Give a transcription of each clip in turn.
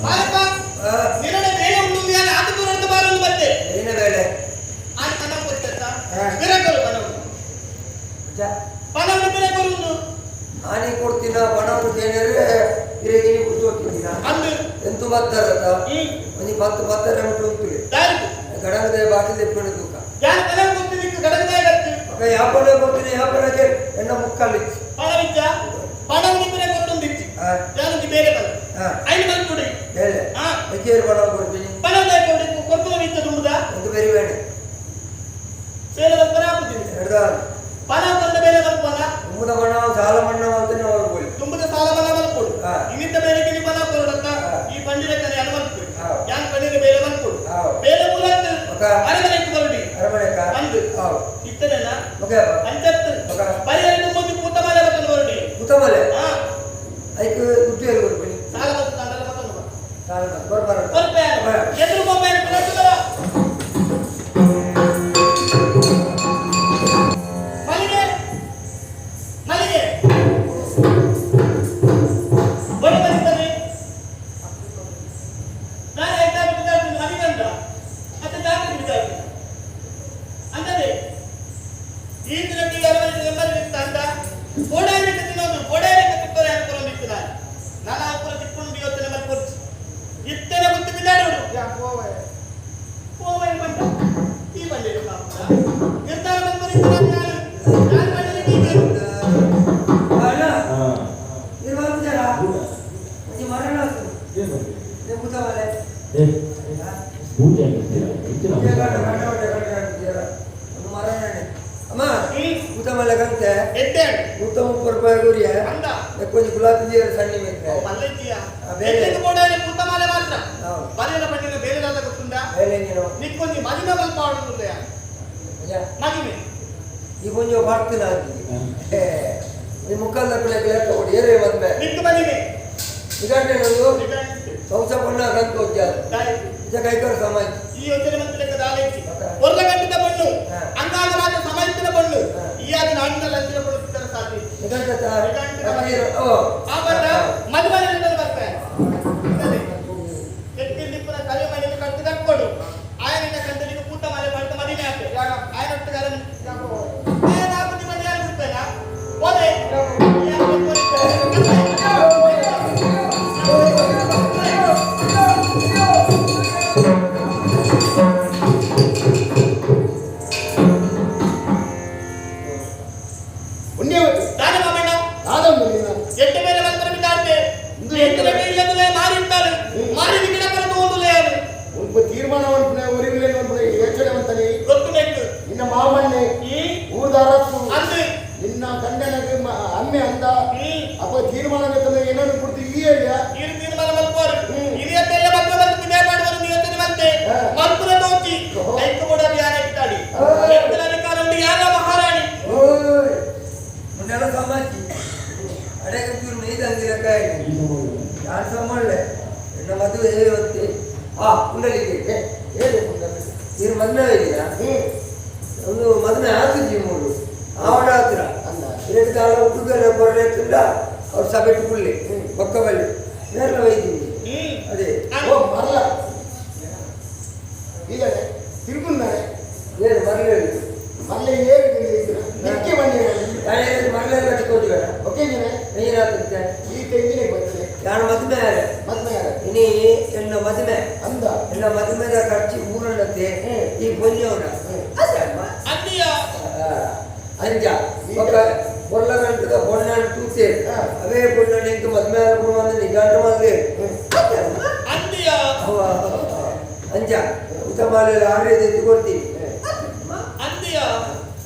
ಮಾರಪ್ಪ, ನಿನ್ನಡ ಬೇಳೆ ಉಂಡು ಯಾನ್ ಆತ ದೂರದ ಬಾರೊಂದು ಬತ್ತೆ. ಏನ ಬೇಳೆ? ಆನ್ ಪನವು ಕೊತ್ತತ್ತ. ಹಾ. ಪಿರಕೊರು ಪನವು. ಪನವು ಪಿರಕೊರುಂದು. ಆನೆ ಕೊಡ್ತೀನ ಬಣವನ್ನು ಕೇಳಿದ್ರೆ ಹಿರೇಗಿನಿ ಕುಡ್ದು ಹೋಗ್ತೀನಿ. ಅಂದು. ಎಂತು ಬತ್ತಾರತ್ತ? ಹ್ಮ್. ಒಂಜಿ ಪತ್ತು ಬತ್ತಾರೆ ಮುಟ್ಟು ಉಂಟು. ದಾರಿಗು. ಗಡಂಗದ ಬಾಟಿಲ್ ಎಪ್ಪಣೆ ತೂಕ. ಯಾನ್ ಪನವು ಕೊತ್ತಿದಿಕ್ಕು ಗಡಗದಾಯ ಗತ್ತು. ಅಕ್ಕ ಯಾಪನ ಕೊಡ್ತೀನಿ, ಯಾಪನಕ್ಕೆ ಎಣ್ಣ ಮುಕ್ಕಲ್ಲಿಚ್ಚು. ಪಣವಿಚ್ಚ ಪಣವು ಪಿರಕೊತ್ತೊಂದಿಚ್ಚಿ. ಹಾ. ಯಾನೊಂಜಿ ಬೇರೆ ಪನ. ಹಾ. ಐನ್ ಮಲ್ಪುಡಿ. ಹೇಳೆ. ಹಾ. ಎಕ್ಕೇರು ಬಣವ ಕೊಡ್ತೀನಿ. ಪನವು ದಾಯ ಕೊಡಿ ಕೊರ್ಪುನ ವಿಚ್ಚ ತುಂಬುದ. ಒಂದು ಬೇರೆ ಬೇಡ. ಸೇಲೆ ಮಲ್ಪರ ಆಪುಜಿ. ಎಡ್ದ. ಪನವು ತಂದ ಬೇಲೆ ಮಲ್ಪನ. ತುಂಬುದ ಬಣ್ಣ ಸಾಲ ಮಣ್ಣ ಅಂತಾನೆ ಅವ್ರು ಬೋಲಿ. ತುಂಬುದ ಸಾಲ ಮನ್ನಾ ಮಲ್ಪೊಡು. ಹಾ. ಇನ್ನಿಂತ ಬೇರೆ ಕಿಲಿ ಪನ ಕೊರಡತ್ತ. ಹಾ. ಈ ಪಂಡಿರ ಕನೆ ಅನು ಮಲ್ಪುಡಿ. ಹಾ. ಯಾನ್ ಪಂಡಿರ ಬೇಲೆ ಮಲ್ಪೊಡು. ಹಾ. ಬೇಲೆ ಮೂಲತ್ತು. ಒಕ್ಕ. ಅರಮನೆಗೆ ಬರುಡಿ. ಅರಮನೆಕ? ಅಂದು. ಹಾವು. ಇತ್ತನೇನ? ಓಕೆ. ಅಂಚತ್ತು. ಒಕ್ಕ. ಪರಿಹಾರ ತುಂಬೊಂದು ಪೂತ ಮಾಲೆ ಬತ್ತನ ಬರುಡಿ. ಉತ್ತಮಲೆ. ಹಾ. ಐಕ್ ದುಡ್ಡು ಎಲ್ಲಿ ಕೊಡ್ತೀನಿ? ಸಾಲ ಬತ್ತು ತಂಡಲ ಬತ್ತನ ಬರ. ಸಾಲ ಬರ್ಬಾರ. ಕೊರ್ಪೆ. ಎದುರು ಬೊಂಬೆ ಪಿರತ್ತು ಬರ. ಮಲ್ಲಿಗೆ, ಮಲ್ಲಿಗೆ ಬಡಿ ಬರೀತಾರೆ. ನಾನು ಐತಾ ಬಿದ್ದಾಡ್ತೀನಿ ಮದಿಗಂಡ ಮತ್ತೆ ಜಾತ್ರೆ ಬಿದ್ದಾಡ್ತೀನಿ ಅಂದರೆ ಈ ದಿನಕ್ಕೆ ಅರವತ್ತು ಎಂಬತ್ತು ಅಂತ ಕೋಡಾಯಕ್ಕೆ ತಿನ್ನೋದು, ಕೋಡಾಯಕ್ಕೆ ತಿಕ್ಕೋರೆ ಅನ್ಕೊಂಡಿತ್ತು. ನಾನು ನಾನು ಅಪ್ಪರ ತಿಕ್ಕೊಂಡು ಯೋಚನೆ ಮಾಡ್ಕೊಡ್ತು ಇತ್ತನೆ ಗೊತ್ತು ಬಿದ್ದಾಡೋಡು ಹೋವೈ ಬಂದ ಈ ಬಂದಿರು ನಿರ್ಧಾರ ಬಂದು ನಾನು ನಾನು ಬಂದಿದ್ದೀನಿ ಈಗ. ಅಣ್ಣ, ನಿರ್ವಾಹ ಒಂಜಿ ಮರಣ ಉತ್ತಮಲೆ. ಪೂಜೆ. ಒಂದು ಮರಣ ಅಮ್ಮ. ಹ್ಮ್. ಉತ್ತಮಲೆ ಕಂತೆ. ಎದ್ದೆ. 130 ರೂಪಾಯಿ ಗುರಿಯ. ಅಂದ. కొంచెం ಗುಲಾಬಿ ಜೀರ ಸಣ್ಣ ಬೇಕು. ಮಲ್ಲಜ್ಜಿಯ. ಆ, ಬೇರೆ. ಎಲ್ಲಿಗೆ ಬೋಡಾಯ ಪೂತ ಮಾಲೆ ಮಾತ್ರ. ಹೌದು. ಬರೆಯಲ ಪಂಡಿನ ಬೇರೆ ದಾದ ಗೊತ್ತುಂಡ. ಬೇಲೆ ನೀನು. ನಿಕ್ಕೊಂಜಿ ಮದಿಮೆ ಮಲ್ಪ ಆಡುದಿಲ್ಲ. ಅಯ್ಯ, ಮದಿಮೆ. ಈ ಕೊಂಚ ಬರ್ತೀನಿ ಅಂತೀನಿ. ಈ ಮುಕ್ಕಲ್ದ ಪಿಳ್ಳೆಗೆ ಲೆಕ್ಕ ಕೊಡಿ ಏರೇ ಮದ್ಮೆ. ನಿಕ್ಕು ಮದಿಮೆ. ನಿಗಂಟೆ ನಂದು ಸಂಸ ಪೊಣ್ಣ ಕಂತು ಹೋಗ್ಯಾರ. ದಾಯಿತು. ಇಜ ಕೈಕರ್ ಸಮಾಜ. ಈ ಯೋಚನೆ ಮಂತ್ ಲೆಕ್ಕ ದಾಲೆಚ್ಚಿ. ಓಕೆ. ಒರ್ಲ ಗಂಟಿದ ಪಣ್ಣು. ಹಾ. ಅಂಗಾಗ ಮಾತ್ರ ಸಮಯತ್ತಿನ ಪಣ್ಣು. ಹಾ. ಈ ಆದ ನಾಡಿನ ಲಂಚಿನ ಪಣ್ಣು ಸಿಕ್ಕರ ಸಾಧ್ಯ. ನಿಗಂಟೆ ನಿಗಂಟೆ. ಓ. ಆ ಬಣ್ಣ ಮದುಮನೆ ಬರ್ತಾರೆ. ಎಟ್ಟಿಲ್ಲಿಪ್ಪುನ ಕಲೆ ಮನೆಯನ್ನು ಕಟ್ಟು ತಕ್ಕೊಡು. ಆಯನಿನ ಕಂಡನಿಗೆ ಪೂತ ಮಾಲೆ ಪಡ್ತ ಮದಿಮೆ ಆತೆ. ಆಯನೊಟ್ಟುಗಾರ ಆಯನ ಆಪುಜಿ ಮನೆ ಯಾರು ಬಿಡ್ತೇನಾ? ಹೋದೆ. ಯಾರು ಪುಣ್ಯವತಿ. ದಾನ ಮಾಮಣ್ಣ. ದಾದಮ್ಮ ನೀನು. ಎಟ್ಟು ಮೇಲೆ ಮಲ್ಪರ ಬಿದ್ದಾಡ್ತೆ. ಎಟ್ಟು ಮೇಲೆ ಇಲ್ಲದ್ರೆ ಮಾರಿ ಇರ್ತಾರೆ. ಮಾರಿ ಗಿಡ ಕರೆದು ಹೋಗುದಿಲ್ಲ ಯಾರು. ಒಬ್ಬ ತೀರ್ಮಾನ ಅನ್ಪುಣೆ ಒರಿವಿಲ್ಲ ಅನ್ಪುಣೆ ಯೋಚನೆ ಅಂತಾನೆ. ಗೊತ್ತು ನೆಕ್ಕು. ನಿನ್ನ ಮಾಮಣ್ಣೆ ಹ್ಮ್. ಊರ್ದ ಅರಸು. ಅಂದು. ನಿನ್ನ ಗಂಡನಿಗೆ ಅಮ್ಮೆ ಅಂದ. ಹ್ಮ್. ಅಪ್ಪ ತೀರ್ಮಾನ ಬೇಕಂದ್ರೆ ಏನನ್ನು ಕೊಡ್ತಿ ಈ ಏರಿಯಾ. ಈ ತೀರ್ಮಾನ ಮಲ್ಪೋರು. ಹ್ಮ್. ಹಿರಿಯತ್ತೆಲ್ಲ ಮದುವೆ ಬಂದು ಪುಣ್ಯ ಮಾಡುವರು ನೀವು ಮಂತೆ. ಹಾ. ಮಲ್ಪುರ ತೋಚಿ. ಓಹೋ. ಐಕು ಕೊಡಲು ಯಾರ ಇದ್ದಾಡಿ. ಹಾ. ಎತ್ತಲ ಅಧಿಕಾರ ಉಂಟು ಯಾರ ಮಹಾರಾಣಿ. ಓಯ್ ಮುನ್ನೆಲ್ಲ ಸಮಾಜಿ ಅಡಗೆ ಚೂರು ಮೈದಂಗಿ ಲೆಕ್ಕ ಆಯ್ತು. ಯಾರು ಸಮಾಳ್ಳೆ ಎನ್ನ ಮದುವೆ ಹೊತ್ತಿ ಆ ಕುಂಡಲಿಗೆ. ಹೇಳಿ ಪುಣ್ಯವತಿ. ನೀರು ಮದುವೆ ಆಗಿದ್ದೀರಾ? ಹ್ಮ್. ಒಂದು ಮದುವೆ ಆತಿದ್ವಿ ಮೂರು ಆವಡ ಹತ್ರ. ಅಂದ. ಎರಡು ಕಾಲ ಹುಡುಗರ ಕೊರಡೆ ಅವ್ರು ಸಭೆಟ್ಟು ಕುಳ್ಳಿ ಬೊಕ್ಕ ಬಲ್ಲಿ ನೇರಲ ವೈದ್ಯ. ಹ್ಮ್. ಅದೇ. ಓ ಮರಲ ಈಗ ತಿರುಗುನ್ನಾರೆ. ಏನು ಮರಳು ಹೇಳಿ? ಮರಳೆ ಏರು ನಿಕ್ಕೆ ಬನ್ನಿ. ನಾನು ಮರಳೆಲ್ಲ ತಿಕ್ಕೋದಿವರ. ಓಕೆ ನೀನೆ. ನೀರಾಗುತ್ತೆ. ಈ ತೆಂಗಿನ ಬರ್ತದೆ. ಯಾರು ಮದುವೆ ಯಾರು? ಮದ್ವೆ ಯಾರು? ಇನಿ ಎನ್ನ ಮದುವೆ. ಅಂದ. ಎನ್ನ ಮದುವೆದ ಖರ್ಚು ಊರನ್ನತೆ. ಹ್ಮ್. ಈ ಪೊನ್ಯವ್ರ ಹ್ಮ್. ಅಂದಿಯ. ಅಂಜ ఒక ಬೊಲ್ಲ ಗಂಟದ ಬೊಣ್ಣ ತೂತೆ. ಹಾ. ಅವೇ ಬೊಣ್ಣ ನಿಂತು ಮದುವೆ ಆಗುವ ನಿಗಾಂಟ ಮಲ್ದೆ. ಹ್ಮ್. ಅಂದಿಯ. ಅಂಜ ಉತ್ತಮಾಲೆ ಆರ್ಯ ಎತ್ತು ಕೊಡ್ತೀನಿ. ಅಂದಿಯ.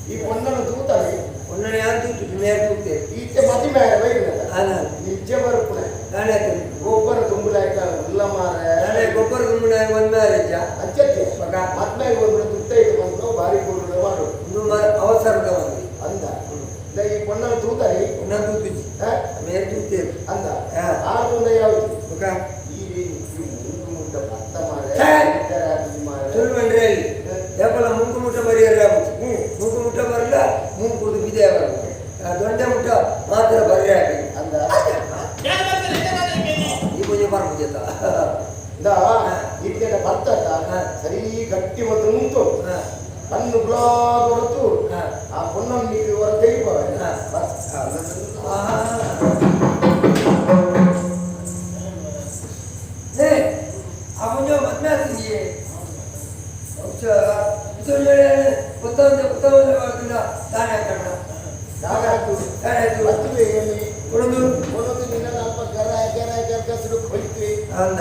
ಈ ಪೊನ್ನನ್ನು ತೂತಾರೆ. ಒನ್ನನೆ ಯಾರು ತೂತು ಮೇರೆ ತೂತೆ. ಈಚೆ ಮದುವೆ ಯಾರು ಬೈರಿನ. ಅಲ್ಲ. ನಿಜ ಬರುಪುಣೆ. ನಾನೇ. ಗೊಬ್ಬರ ತುಂಬಲಾಯ್ಕ ಉಲ್ಲ ಮಾರೆ. ನಾನೇ ಗೊಬ್ಬರ ತುಂಬ ಒಂದು ಮ್ಯಾರೇಜ್. ಅಚ್ಚತ್ತೆ. ಮಗ. ಮದ್ವೆ ಒಂದು ತುತ್ತೈತು ಬಂದು ಬಾರಿ ಕೊಡು ಮಾಡು. ಇನ್ನು ಅವಸರದ ಒಂದು. ಅಂದ ಇಲ್ಲ ಈ ಪೊನ್ನನ್ನು ತೂತಾರೆ. ಒನ್ನ ತೂತುಜಿ. ಹ? ಮೇರೆ ತೂತೆ. ಅಂದ. ಹಾ. ಆರು ಮುಂದೆ ಯಾವುದು? ಮಗ. ಈ ಈ ಮುಂಗು ಮುಟ್ಟ ಭತ್ತ ಮಾರೆ. ಛೇ! ಮಾರೆ. ಸುಳ್ಳು ಮಂಡ್ರೆ ಅಲ್ಲಿ ಯಾಕಲ್ಲ ಮುಂಕು ಮುಟ್ಟ ಬರಿಯಲ್ಲ. ಹ್ಮ್. ಮುಂಕು ಮುಟ್ಟ ಬರಲ್ಲ, ಮುಂಕು ಕುಡಿದು ಬಿದ್ದೆ ಬರಲ್ಲ. ದೊಡ್ಡ ಮುಟ್ಟ ಮಾತ್ರ ಬರ್ರೆ ಹಾಕಿ. ಇತ್ತೆಡ ಬರ್ತದ ಸರಿ ಗಟ್ಟಿ ಮತ್ತು ಉಂಟು ಕಣ್ಣು ಗುಲಾಬ್ ಹೊರತು ಆ ಪೊನ್ನನ್ನು ನೀರು ಹೊರ ತೆಗಿಪೋ. ಏ, ಆ ಮುಂಜೆ ಮದ್ವೆ ಆಗ್ತಿದೆಯೇ? ಬಹುಶಃ ಇದು ಗೊತ್ತೊಂದು ಗೊತ್ತೊಂದು ಮಾಡ್ತಿಲ್ಲ ತಾನೇ ಹಾಕೋಣ. ಯಾವಾಗ ಹಾಕುದು? ತಾನೇ ಆಯ್ತು. ಮದುವೆ ಎಲ್ಲಿ? ಕೊಡೋದು. ಕೊಡೋದು ನಿನ್ನ ಅಲ್ಪ ಗರ ಗರ ಗರ್ಗಸರು ಕೊಯ್ತು. ಅಂದ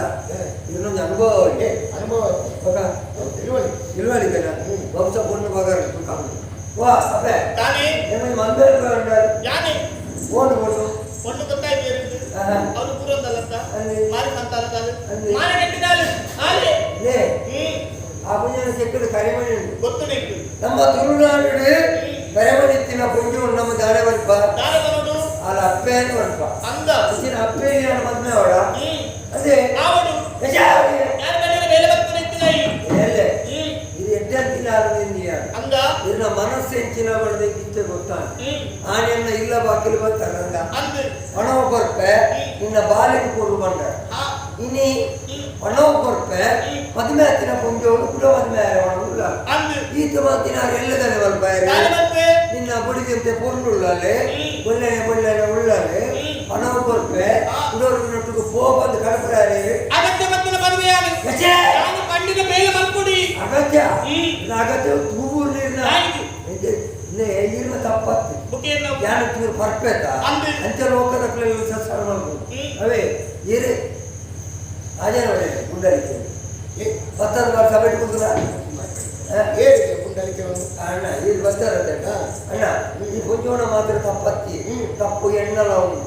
ಇನ್ನೊಂದು ಅನುಭವ ಏ, ಅವಳಿಗೆ. ಅನುಭವ ಆಯ್ತು. ಮಗ. ತಿಳುವಳಿಕೆ. ತಿಳುವಳಿಕೆನ. ಬಹುಶಃ ಪೊಣ್ಣು ಮಗ ವಾ ಅಬ್ಬೆ. ತಾನೇ. ನಿಮಗೆ ಮಂದ ಯಾನೆ. ಓಡು ಕೊಡು. ಒಟ್ಟು ಗೊತ್ತಾಯ್ತು ಏನಿದು? ಅವನು ಪೂರ್ವಂದಲ್ಲಂತ. ಅಲ್ಲಿ. ಮಾರಿ ಸಂತಾನದಾಲು. ಅಲ್ಲಿ. ಮಾರಿ ಕಟ್ಟಿದಾಲು ಆಲೆ. ಲೇ, ಆ ಪುಣ್ಯನ ಚೆಕ್ಕಡು ಕರಿಮಣಿ ಉಂಟು. ಗೊತ್ತು ನಿಂಕು. ನಮ್ಮ ತುಳುನಾಡು ಕರೆಮಣಿ ತಿನ್ನ ಪುಂಜು ಉಂಡು. ನಮ್ಮ ದಾನೆ ಬರ್ಪ. ದಾರ ಬರೋಡು. ಅಲ್ಲ, ಅಪ್ಪೇನು ಬರ್ಪ. ಅಂದ. ಇಚ್ಚಿನ ಅಪ್ಪೇ ಮದ್ಮೆ ಅವಳ. ಅದೇ. ಆವಡು. ಯಾರ ಮನೆಯ ಬೇಲೆ ಬರ್ತಾನೆ ಇತ್ತಿನಾಯಿ. ಎಲ್ಲೆ ಇದು ಎಡ್ಡೆ ಅಂತಿನ ಆರಂಭಿಯ. ಅಂದ. ಇರ್ನ ಮನಸ್ಸು ಹೆಚ್ಚಿನ ಬಡದೆ ಕಿಚ್ಚೆ ಗೊತ್ತಾನ. ಆನೆಯನ್ನ ಇಲ್ಲ ಬಾಕಿಲು ಬರ್ತಾರಂದ. ಅಂದು. ಪಣವ ಕೊರ್ಪೆ, ನಿನ್ನ ಬಾಲಿಗೆ ಕೊಡು ಬಂಡ. ಇನಿ ಪಣವ ಕೊರ್ಪೆ, ಮದುವೆ ಹತ್ತಿನ ಪುಂಜೋಳು ಕೂಡ ಮದುವೆ ಆಯವಳು. ಅಂದು. ಈತ ಮಾತಿನ ಎಲ್ಲದನೆ ಬರ್ಪ. ದಾರ ಬರ್ಪೆ. ನಿನ್ನ ಬುಡಿದಂತೆ ಪೊರ್ಲುಳ್ಳಲೆ, ಒಳ್ಳೆನೆ ಒಳ್ಳೆನೆ ಉಳ್ಳಲೆ. ಪಣವ ಕೊರ್ಪೆ, ಕುಡೋರು ಪೋ ಬಂದು ಕಡಪರಾರೆ. ಅಗತ್ಯ ಮತ್ತಿನ ಮದುವೆಯಾನು. ನಾನು ಪಂಡಿನ ಬೇಲೆ ಮಲ್ಕೊಡಿ. ಅಗತ್ಯ ಇನ್ನು ಅಗತ್ಯ ತೂಬೂರು ನೀರಿನ ಆಯ್ತು. ಈರ್ನ ತಪ್ಪತ್ತು. ಬುಕ್ಕಿಯನ್ನು. ಯಾನ ಚೂರು ಪರ್ಪೆತ. ಅಂದು. ಅಂಚೆ ಲೋಕದ ಸಂಸಾರ ಮಾಡ್ಬೋದು. ಅವೇ ಏರೆ ಅದೇ ನೋಡಿ ಗುಂಡಲಿಕೆ. ಏ, ಬತ್ತದ ವರ್ಷ ಬಿಟ್ಟು ಕೂತ್ರ. ಏರಿಗೆ ಪುಂಡಲಿಕೆ ಒಂದು. ಅಣ್ಣ ಇಲ್ಲಿ ಬರ್ತಾರಂತೆ. ಅಣ್ಣ, ಈ ಪುಂಜೋಣ ಮಾತ್ರ ತಪ್ಪತ್ತಿ. ತಪ್ಪು ಎಣ್ಣಲ ಅವನು.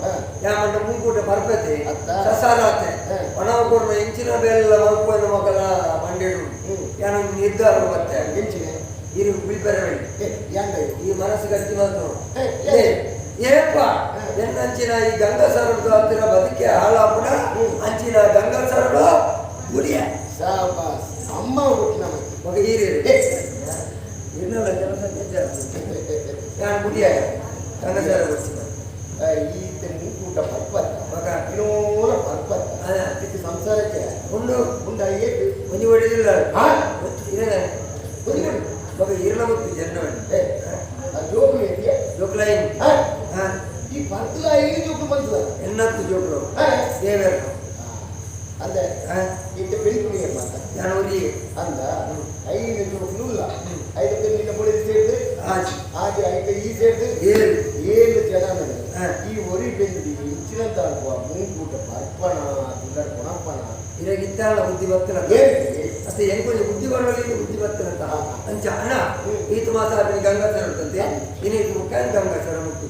ಯಾಮಂಡ ಮುಂಕೂಟ ಪರ್ಪತೆ. ಅತ್ತ. ಸಸಾರಾತೆ. ಒಣವ ಕೊರ್ನ ಇಂಚಿನ ಬೇಲೆಲ್ಲ ಮಲ್ಪುವ ಮಗಲ ಮಂಡೇಡು. ಯಾನ ನಿರ್ಧಾರ ಬತ್ತೆ. ಎಂಚಿನ? ಇರು ಬಿಲ್ಪೆರಬೇಡಿ. ಏ, ಯಾಂಡ ಇದು? ಈ ಮನಸ್ಸು ಗಟ್ಟಿ ಮಾತು. ಏ, ಏ, ಏಪ್ಪ ಎನ್ನಂಚಿನ ಈ ಗಂಗಾಸರಡು ಹತ್ತಿರ ಬದುಕೆ ಹಾಳಾಪುಣ. ಅಂಚಿನ ಗಂಗಾಸರಡು ಗುಡಿಯ. ಶಾಬಾಸ್, ಅಮ್ಮ ಹುಟ್ಟಿನ ಮತ್ತೆ. ಮಗ ಹೀರಿ ಇನ್ನಲ್ಲ ಕೆಲಸ. ನಾನು ಗುಡಿಯ ಗಂಗಾಸರ ಗೊತ್ತಿಲ್ಲ. ಈತ ಮುಂಕೂಟ ಪರ್ಪತ್ತ. ಮಗ. ಇನ್ನೋಲ ಪರ್ಪತ್ತ. ಇದಕ್ಕೆ ಸಂಸಾರಕ್ಕೆ ಉಂಡು. ಉಂಡ ಏತು? ಒಂಜಿ ಹೊಡಿದಿಲ್ಲ. ಹಾ? ಇರಲ್ಲ. ಒಂಜಿ ಹೊಡಿ. ಮಗ ಇರಲ ಗೊತ್ತು ಜನ. ಏ, ಆ ಜೋಕುಲು ಏತಿಯ? ಜೋಕ್ಲೈನ್. ಹಾ? ಹಾ. ಈ ಪರ್ತಲ ಐದು ಜೋಕುಲು ಬಂತದ. ಎನ್ನತ್ತು ಜೋಕ್ಲು. ಹಾ? ದೇವೇರ್ನ. ಅಂದೆ. ಹಾ. ಈತ ಬೆಳಿಪುಣಿಯ ಮಾತ. ನಾನು ಒರಿ. ಅಂದ ಐದು ಜೋಕುಲು ಇಲ್ಲ. ಐದಕ್ಕೆ ನಿನ್ನ ಬಳಿ ಸೇರಿದೆ. ಆಜಿ. ಆಜಿ ಐಕ ಈ ಸೇರಿದೆ. ಏಳು. ಏಳು ಜನ. ಈ ಒರಿ ಬೆಂದಿ ಇಂಚಿನಂತ ಮುಂಕೂಟ ಪರ್ಪಣ ತಿಂಗಳ ಕೊಣಪ್ಪಣ. ಇರಗಿತ್ತಾಳ ಬುದ್ಧಿ ಬತ್ತಲ. ಏನಿದೆ? ಮತ್ತೆ ಹೆಂಗೊಂಜಿ ಬುದ್ಧಿ ಬರಲಿ ಬುದ್ಧಿ ಬತ್ತಲಂತ. ಅಂಚ ಅಣ್ಣ, ಈತ ಮಾತಾಡಿ ಗಂಗಾಧರ ಉಂಟಂತೆ ಇನ್ನು ಇದು ಮುಖ ಗಂಗಾಧರ ಮುಟ್ಟು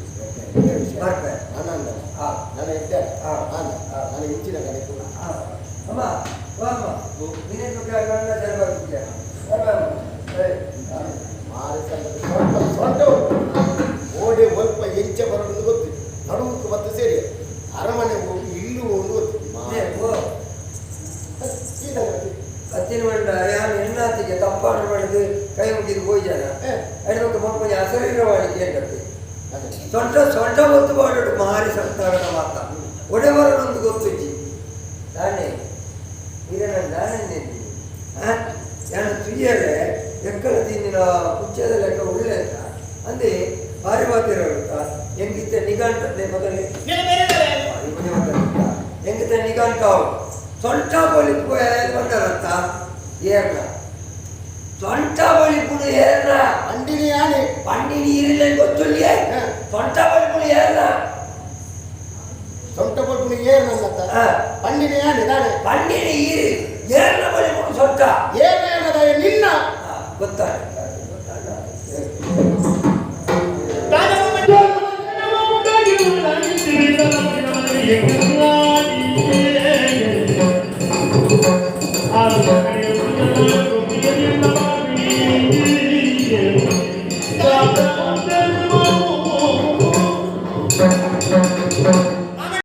ಬರ್ಪೆ. ಆನಂದ. ಹಾ. ನಾನು ಎದ್ದೆ. ಹಾ. ಆನ ನಾನು ಇಂಚಿನ ಕಡೆ ಕೂಡ. ಹಾ. ಅಮ್ಮ ವಾ ಅಮ್ಮ, ನೀನೇನು ಮುಖ ಗಂಗಾಧರ ಬರ್ತಿದ್ಯಾ? ಬರ್ಬಾ ಅಮ್ಮ. ಏ, ಹಾ. ಮಾರಿ ಸೊಂಟ ಸೊಂಟ ಉಂಟು. ಓಡೆ ಒಲ್ಪ ಎಂಚ ಬರೋದು ಗೊತ್ತು, ನಡುವುಕ್ಕೆ ಮತ್ತೆ ಸೇರಿ ಅರಮನೆ ಹೋಗಿ ಇಲ್ಲೂ ಒಂದು ಗೊತ್ತು. ಏ, ಓ. ಕತ್ತಿನ ಮಂಡ ಯಾನು ಎನ್ನಾತಿಗೆ ತಪ್ಪಾಡು ಮಾಡಿದ್ದು ಕೈ ಮುಗಿದು ಹೋಯ್ಜಾನ. ಐದು ಮಕ್ಕಳು ಅಸರೀರವಾಣಿಕೆ ಹೇಳ್ತದೆ. ಸೊಂಟ ಸೊಂಟ ಗೊತ್ತು ಮಾಡೋಡು ಮಾರಿ ಸಂತಾನದ ಮಾತ ಒಡೆ ಬರೋದೊಂದು ಗೊತ್ತುಜ್ಜಿ ತಾನೇ. ಈಗ ನಾನು ದಾನೆ ನಾನು ತುಯ್ಯರೆ ಎಕ್ಕಳ ತಿಂದಿನ ಕುಚ್ಚದ ಲೆಕ್ಕ ಉಳ್ಳೆ ಅಂತ ಅಂದೆ. ಭಾರಿ ಮಾತಿರೋರುತ್ತ ಹೆಂಗಿತ್ತ ನಿಘಂಟ ಮೊದಲೇ. ನಿನ್ನ ಬೇರೆ ಬೇರೆ. ಹೆಂಗಿತ್ತ ನಿಘಂಟ ಅವು ಸೊಂಟ ಬಳಿ ಬಂದರತ್ತ ಏರ್ನ ಸೊಂಟ ಬಳಿ ಪುಡು ಏರ್ನ. ಅಂಡಿನಿ ಯಾನೆ. ಪಂಡಿನಿ ಇರಲಿಲ್ಲ ಗೊತ್ತುಳ್ಳಿಯೇ. ಸೊಂಟ ಬಳಿ ಪುಡು ಏರ್ನ. ಸೊಂಟ ಪಲ್ಪುನಿ ಏರ್ ನನ್ನತ್ತ. ಪಂಡಿನಿ ಯಾನೆ ದಾನೆ. ಪಂಡಿನಿ ಈರಿ ಏರ್ನ ಬಳಿ ಪುಡು ಸೊಂಟ. ಏರ್ನ ಏನದಾಯ ನಿನ್ನ. ಗೊತ್ತಾಗ.